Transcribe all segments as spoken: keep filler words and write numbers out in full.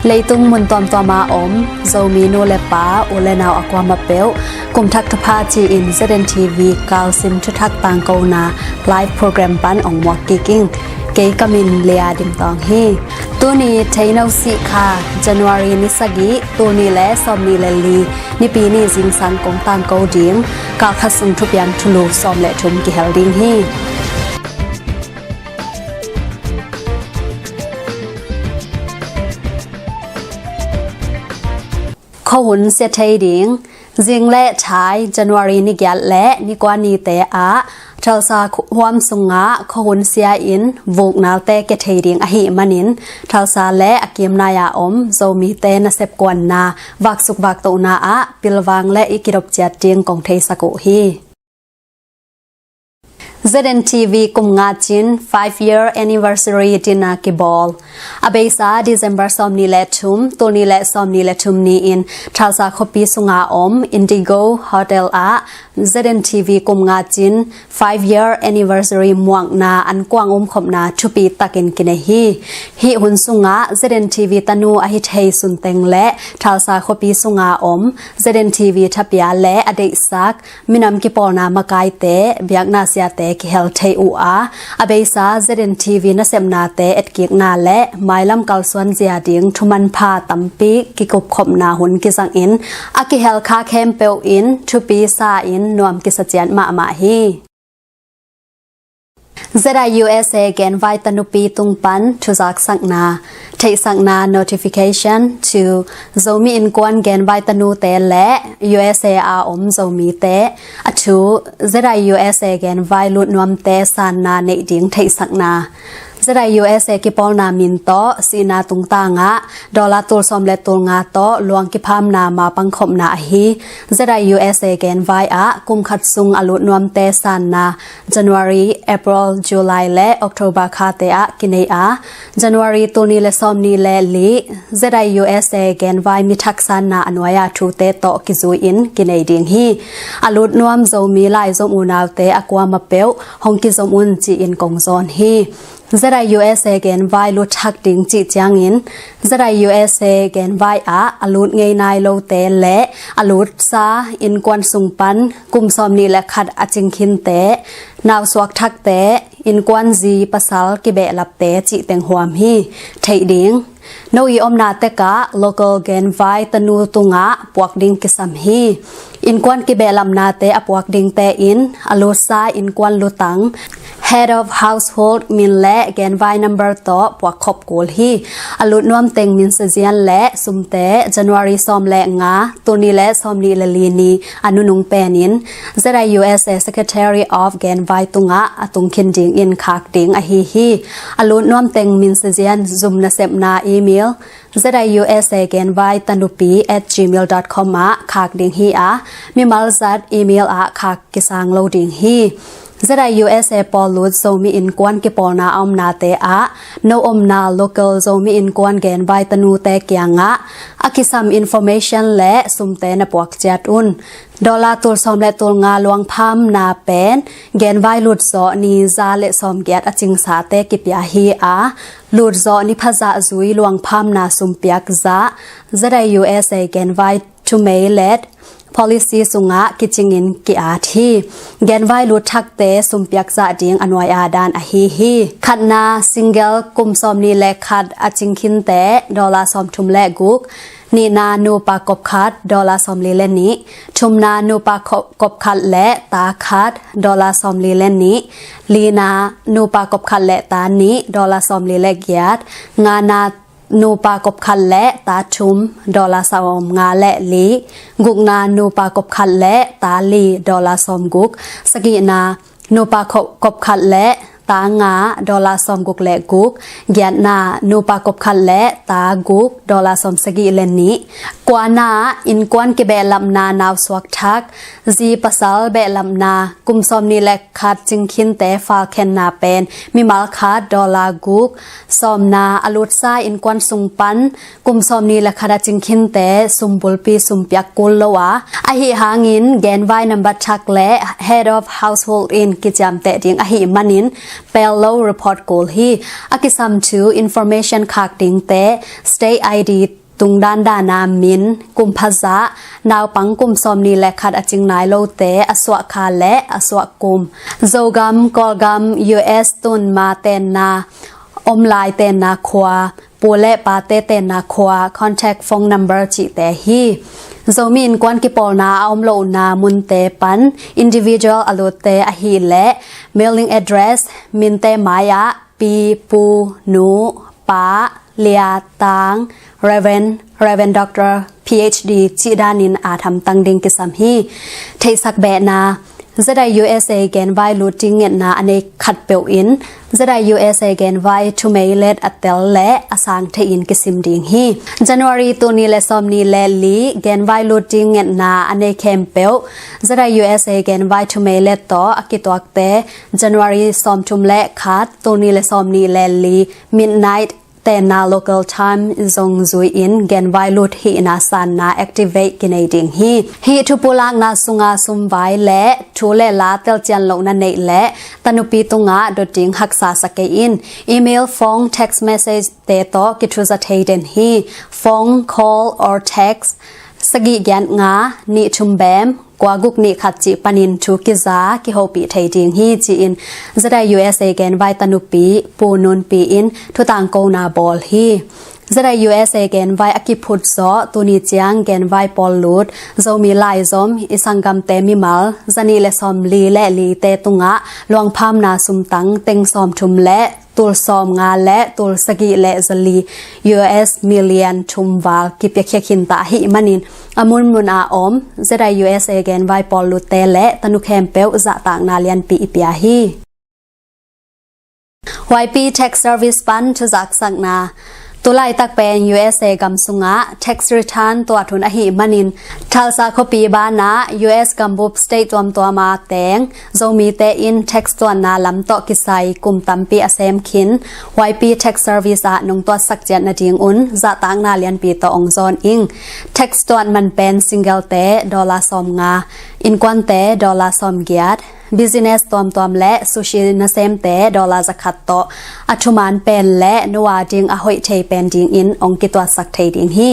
Leitung mun tuamtuam a om Zomi nu le pa, u le nau a kuamah peuh, kum thak thupha ci-in Z N T V Kawlchin thuthak tangkona live program pan ong muak kik ing. Kei ka min Lia Dim Tawng hi. Tuni Theino Sih Kha, January ni sagih, tul nih le sawmnih le li, Nipi ni zingsang kong tangko ding, kalkhat sung thupiang thulu sawm le thum kihel ding hi. Khuahun sia thei ding. Zing le thai, January ni giat le ni kua nite ah Tulsa huam sungah khuahun sia in vuknalte kia thei ding ahih manin, Tulsa le a kimnai a om Zomite nasep kuanna vaksuk vaktohna ah pilvang le i kidop ciat ding kong theisak uh hi. Z N T V kum nga cin five year anniversary dinner kibawl. A beisa December sawmnih le thum, tul nih le sawmnih le thum ni-in Tulsa khuapi sunga om Indigo Hotel ah Z N T V kum nga cin five year anniversary muakna an kuang umkhopna thupi takin kinei hi. Hih hun sungah Z N T V tanu ahi thei Sunteng le Tulsa khuapi sunga om Z N T V thapia le a deihsak minam kipawlna makaite, biakna siate kihel thei uh a, a beisa Z N T V nasepnate etkikna le mailam kalsuan zia ding thumanpha tampi kikupkhopna hun kizangin, a kihel kha khempeuh in thupi sa-in nuam kisa ciat mahmah hi. Z I U S A genvai tanupi tung pan thuzaksakna, theihsakna, notification to Zomi Innkuan genvai tanute le U S A a om Zomite a thu Z I U S A genvai lutnuamte sanna neih ding theihsakna. Z I U S A kipawlna min tawh sihna tungtangah dollar tul sawm le tul nga tawh luang kiphamna mapangkhopna ahi Z I U S A genvai ah kum khat sung a lutnuamte sanna January, April, July le October khate ah kinei a, January tul nih le sawmnih le li Z I U S A genvai mithak sanna a nuai-a thute tawh kizui-in kinei ding hi. A lutnuam Zomi laizom unaute a kuamah peuh hong kizom un ci-in kong zawn hi. Z I U S A genvai lut thak ding cih ciangin Z I U S A genvai ah a lut ngei nai lote le a lutsa innkuan sung pan kum sawmnih le khat a cingkhinte, nausuak thakte, innkuan zi pasal kibehlapte cih teng huam hi. Theih ding. No i omna tekah local genvai tanu tungah puak ding kisam hi. Innkuan kibehlapnate a puak dingte in a lutsa innkuan lutang, head of household min le genvai number tawh puakkhop kul hi. A lutnuam teng min sazian le sumte January sawm le nga, tul nih le sawmnih le li ni a nunung penin Z I U S A Secretary of Genvai tungah a tungkhin dingin khak ding ahi hi. A lutnuam teng min sazian zum nasepna email Z I U S A genvai tanupi at gmail dot com ah khak ding hi a, mimal zat email ah khak kisang lo ding hi. Z I U S A pawl lut Zomi Innkuan kipawlna a omnate ah no omna local Zomi Innkuan genvai tanute kiangah a kisam information le sumte na puak ciat un. Dollar tul sawm le tul nga luangphamna pen genvai lutzawh ni za le sawmgiat a cingsate kipia hi a, lutzawh ni phazah zui luangphamna sumpiak zah Z I U S A genvai thumei let policy sungah kicingin ki-at hi. Genvai lut thakte sumpiak zah ding a nuai-a dan ahi hi. Khatna, single kum sawmnih le khat a cingkhinte dollar sawmthum le guk. Nihna, nupa kop khat dollar sawmli le nih. Thumna, nupa kop khat le ta khat dollar sawmli le nih. Lina, nupa kop khat le ta nih dollar sawmli le giat. Ngana, nupa kop khat le ta thum dollar sawmnga le li. Gukna, nupa kop khat le ta li dollar sawmguk. Sagihna, nupa kop khat le ta nga dollar sawmguk le guk. Giatna, nupa kop khat le ta guk dollar sawmsagih le nih. Kuana, innkuan kibehlapna nausuak thak, zi pasal behlapna, kum sawmnih le khat cingkhinte falkhenna pen mimal khat dollar guk, sawmna, a lutsa innkuan sung pan kum sawmnih le khat a cingkhinte sum bulpi sum piak kul lo a, ahi hangin genvai nambat thak le head of household in kiciamteh ding ahi manin pel lo report kul hi. A kisam thu information khak dingte, state I D tung dandana min, kum phazah, naupang kum sawmnih le khat a cing nai lote a suah kha le a suah kum, Zogam, Kawlgam, U S tun ma tenna, om lai tenna khua, pu le pate tenna khua, contact phone number cihte hi. Zomi innkuan kipawlna a om lohna munte pan individual a lutte ahih leh mailing address, minte mai-ah pi, pu, nu, pa, lia, tang, Reverend, Reverend Doctor, P H D cih danin at hamtang ding kisam hi. Theihsak behna, Z I U S A genvai lut ding ngetna a nei khatpeuh in Z I U S A genvai thumeilet a tel le a sang thei-in kisim ding hi. January tul nih le sawmnih le li genvai lut ding ngetna a nei khempeuh Z I U S A genvai thumeilet tawh a kituakte January sawmthum le khat, tul nih le sawmnih le li midnight tenna local time zong zui-in genvai lut hihna sanna activate kinei ding hi. Hih thupulakna sunga sumvai le thu le la telcian lohna neih le tanupi tungah dot ding haksa sa kei in. Email, phone, text message te tawh kithuza thei den hi. Phone, call or text sagih giat nga nih thum bem kua guk nih khat cih panin thu kiza kihopih thei ding hi ci-in Z I U S A genvai tanupi Pu Nunpi in thutangkona bawl hi. Z I U S A genvai a kiphut zawh tuni ciang genvai pawl lut Zomi laizom i sanggamte mimal zanih le sawmli le lite tungah luangphamna sumtang teng sawmthum le tul sawmnga le tul sagih le zali U S million thum val kipiakhia khinta ahih manin a munmun a om Z I U S A genvai pawl lutte le tanu khempeuh zahtakna lianpi i pia hi. Y P Tax Service pan thuzaksakna. Tulaitak pen U S A gam sungah tax return tuat hun ahih manin Tulsa khuapi banah U S gambup state tuamtuama teng Zomite in tax tuanna lam tawh kisai kum tampi a sem khin Y P Tax Service ah nong tuatsak ciat nadingun zahtakna lianpi tawh ong zawn ing. Tax tuat man pen singlete dollar sawmnga, innkuante dollar sawmgiat, business tuamtuam le sushi nasemte dollar zakhat tawh a thuman pen le nua ding a hoih thei pen dingin ong kituatsak thei ding hi.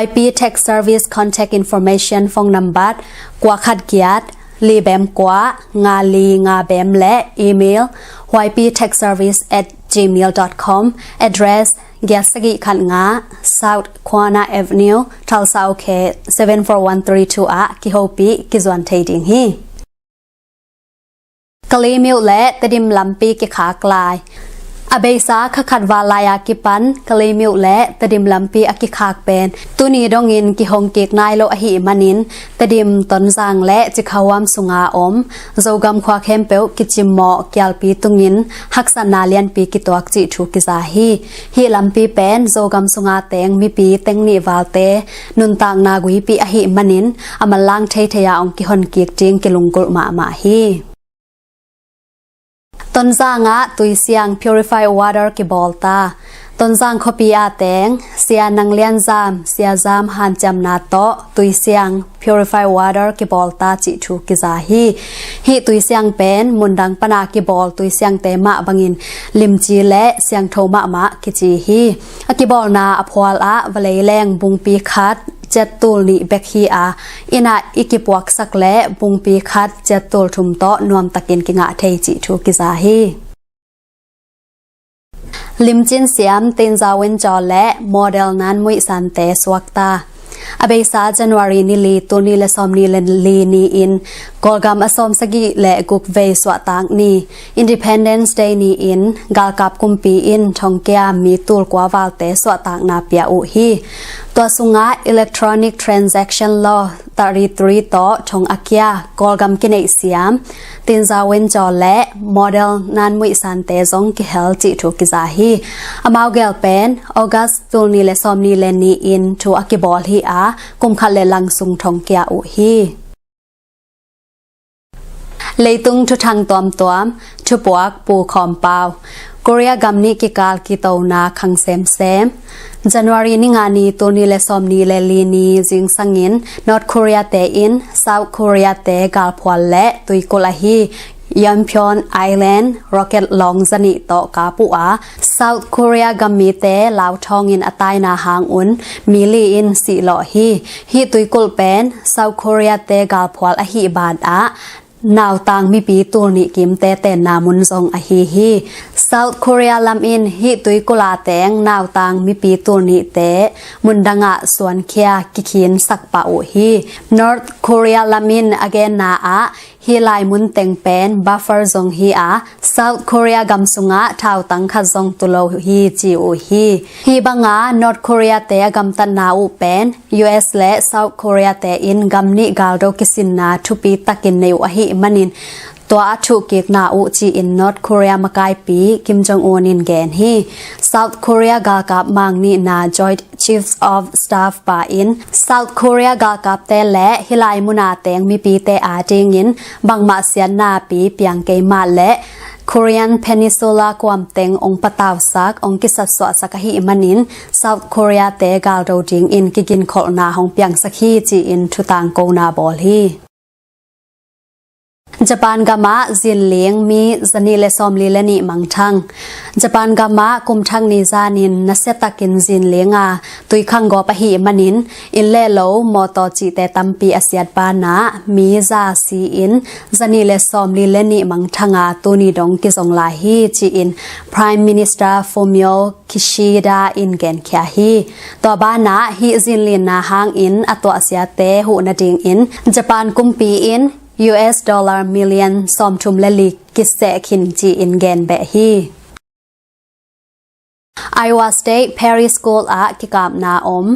Y P Tax Service contact information phone number kua khat giat li bem kua nga li nga bem le email Y P tax service at gmail dot com, address giat sagih khat nga South Quanah Avenue, Tulsa, OK seven four one three two ah kihopih kizuan thei ding hi. Kalaymyo le Tedim lampi kikhak lai. A beisa kha khat val lai-a kipan Kalaymyo le Tedim lampi a kikhak pen tuni dongin kihong kik nai lo ahih manin Tedim, Tonzang le Cikhahuam sunga om Zogam khua khempeuh kicimawh kialpi tungin haksatna lianpi kituak cih thu kiza hi. Hih lampi pen Zogam sunga teng mipi teng nih valte nuntakna guipi ahih manin a manlang theithei-a ong kihon kik ding kilunggulh mahmah hi. Tonzang ah tuisiang purified water kibawl ta. Tonzang khuapi ah teng Sia Nang Lian Zam, Sia Zam hanciamna tawh tuisiang purified water kibawl ta cih thu kiza hi. Hih tuisiang pen mundang pana kibawl tuisiangte mah bangin limci le siangtho mahmah kici hi. A kibawlna a phual ah valeileng bungpi khat ciattul nih bek hi a, inn ah i kipuaksak le bungpi khat ciattul thum tawh nuamtakin kingah thei cih thu kiza hi. Limcin siam Tin Za Win Caw le model Nan Muih Sante suakta. A beisa January ni li, tul nih le sawmnih le li ni-in Kawlgam a sawmsagih le guk vei suahtak ni, Independence Day ni-in galkap kumpi in thongkia mi tul kua valte suahtakna pia uh hi. Tua sungah Electronic Transaction Law thirty-three tawh thong a kia, Kawlgam kineihsiam Tinza Winjaw le model Nanmuih Sante zong kihel cih thu kiza hi. Amau gel pen August tulni le sawmni le ni in thu a kibawl hi a, kum khat le lang sung thong kia uh hi. Leitung thuthang tuamtuam, thupuak Pu Khawm Pau. Korea gam nih kikal kitona khang semsem. January ni nga ni tulni le sawmni le li ni zingsangin North Korea te in South Korea te galphual le tuikulh ahi Yeonpyeong Island rocket lawng zanih tawh kap uh a, South Korea gam mite lauthawngin a taina hang un mi li in sihlawh hi. Hih tuikulh pen South Korea te galphual ahih ban ah nautang mipi tulnih kimte tenna mun zong ahi hi. South Korea lam in hih tuikulh a teng nautang mipi tulnihte mundangah suankhia kikhinsak pah uh hi. North Korea lam in a genna ah hih lai mun teng pen buffer zong hi a, South Korea gam sungah thautang khat zong tu lo hi ci uh hi. Hih banga North Korea te a gamtatna uh pen U S le South Korea te in gam nih galdo kisinna thupi takin nei uh ahih manin tua a thuhkikna uh ci-in North Korea makaipi Kim Jong Un in gen hi. South Korea galkap mang nihna Joint Chiefs of Staff pa in South Korea galkapte le hih lai muna teng mipite adingin bangmah siatna pi piang kei mah le Korean Peninsula kuamteng ong patausak, ong kisatsuahsak ahih manin South Korea te galdo dingin kiginkholhna hong piangsak hi ci-in thutangkona bawl hi. Japan gamah zinling mi zanih le sawmli le nih mangthang. Japan gamah kum thak ni zanin nasiatakin zinling a tuikhang gawp ahih manin inn le lo, mawtaw cihte tampi a siat banah mi za si-in zanih le sawmli le nih mangthang a tuni dong kizong lai hi ci-in Prime Minister Fumio Kishida in genkhia hi. Tua banah hih zinlinna hangin a tuahsiate huh nadingin Japan kumpi in U S dollar million sawmthum le li kiseh khin ci-in gen beh hi. Iowa State Perry School ah kikapna om.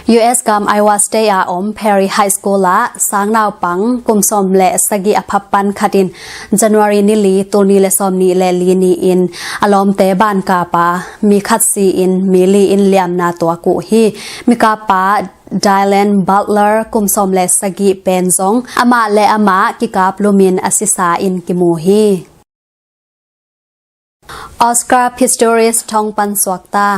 U S gam Iowa State a om Perry High School ah sangnaupang kum sawm le sagih a phappan khat in January ni li tulni le sawmni le li ni in a lawmte bankap a mi khat si-in mi li in liamna tuak uh hi. Mikappa Dylan Butler kum sawm le sagih pen zong amah le amah kikap lumin a sisa in kimu hi. Oscar Pistorius thong pan suakta.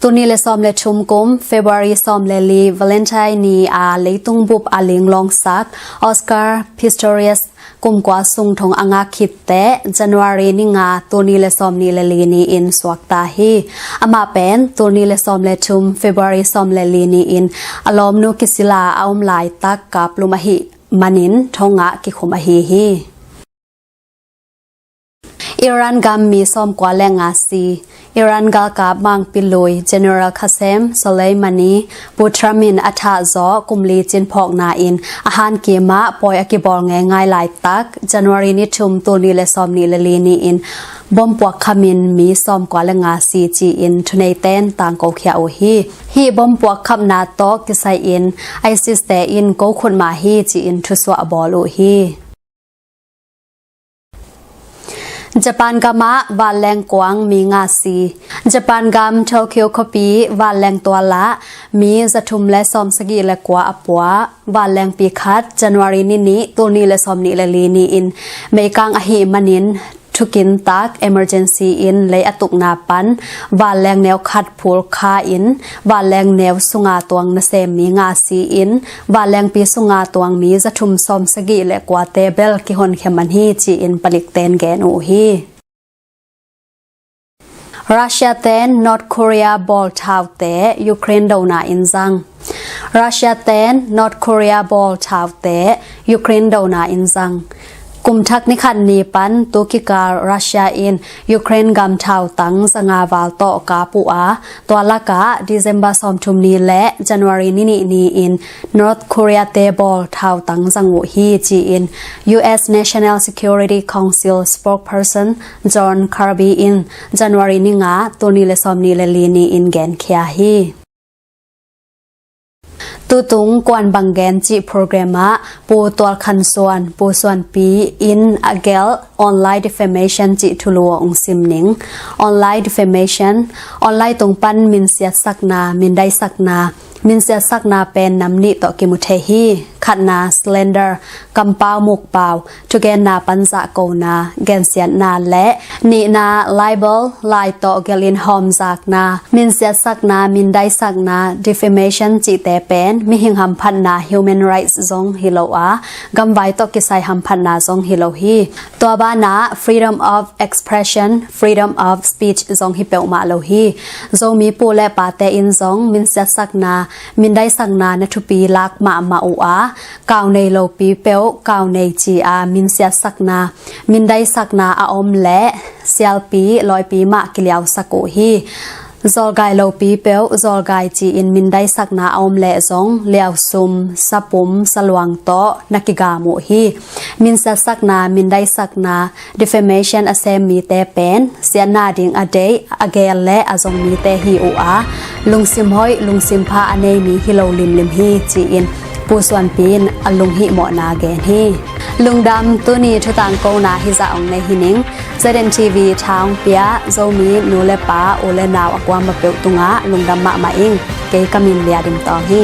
Tulni le sawm le thum kum February sawm le li Valentine ni a leitung bup a linglawngsak Oscar Pistorius kum kua sung thong a ngak khitteh January ni nga tulni le sawmni le li ni in suakta hi. Amah pen tulni le sawm le thum February sawm le li ni in a lawmnu kisila a om laitak kaplum ahih manin thong ah kikhum ahi hi. Iran gam mi sawmkua le nga si. Iran galkap mangpilui General Qasem Soleimani Pu Trump in a thah zawh kum li cinphawkna in a hankim ah pawi a kibawl ngeingai laitak January ni thum tulni le sawmni le li ni in bom puak khamin mi sawmkua le nga si ci-in thuneiten tangkokhia uh hi. Hih bom puak khamna tawh kisai-in ISIS te in ko khut mah hi ci-in thusuah a bawl uh hi. Japan gamah vanleng kuang mi nga si. Japan gam Tokyo khuapi vanleng tualah mi zathum le sawmsagih le kua a pua. Vanlengpi khat January ni nih tulni le sawmni le li ni in meikang ahih manin thukintak emergency in lei a tukna pan vanleng neu khat phul kha in vanleng neu sunga tuang nasem mi nga si-in vanlengpi sunga tuang mi zathum sawmsagih le kuate bel kihonkhia man hi ci-in palikten gen uh hi. Russia ten North Korea bawl thaute Ukraine dona in zang. Russia ten North Korea bawl thaute Ukraine dona in zang. Kum thak ni khat ni pan tu kikal Russia in Ukraine gam thautang zanga val tawh kap uh a, tua lakah December sawmthum ni le January ni nih ni in North Korea te bawl thautang zang uh hi ci-in U S National Security Council spokesperson John Kirby in January ni nga tulni le sawmni le li ni in genkhia hi. Tutung Kuan Bang Gen cih program ah Pu Tual Khan Suan, Pu Suanpi in a gelh online defamation cih thulu hong sim ning. Online defamation, online tung pan minsiatsakna, mindaisakna. Minsiatsakna pen nam nih tawh kimu thei hi. Khatna, slander, kampau mukpau, thugenna pan zahkona, gensiatna, le nihna, libel, lai tawh gelhin hawmzakna. Minsiatsakna, mindaisakna, defamation cihte pen mihing hamphatna, human rights zong hi lo a, gamvai tawh kisai hamphatna zong hi lo hi. Tua banah freedom of expression, freedom of speech zong hi peuhmah lo hi. Zomi pu le pate in zong minsiatsakna, mindaisakna na thupi lak mahmah uh a, kau nei lopi peuh kau nei ci-a minsiatsakna, mindaisakna a om leh sialpi, lawipi mah kiliausak uh hi. Zawlgai lopi peuh zawlgai ci-in mindaisakna a om leh zong liausum, sapum, saluang tawh na kigam uh hi. Minsiatsakna, mindaisakna, defamation a sem mite pen siatna ding a deih, a geel le a zong mite hi uh a, lungsim hoih, lungsim pha a nei mi hi lo limlim hi, ci-in Pu Suanpi in a lunghihmawhna gen hi. Lungdam. Tuni thutangkona hizah hong nei hi ning. ZNTV tha hong pia Zomi nu le pa, u le nau a kuama peuh tungah lungdam mahmah ing. Kei ka min Lia Dim Tawng hi.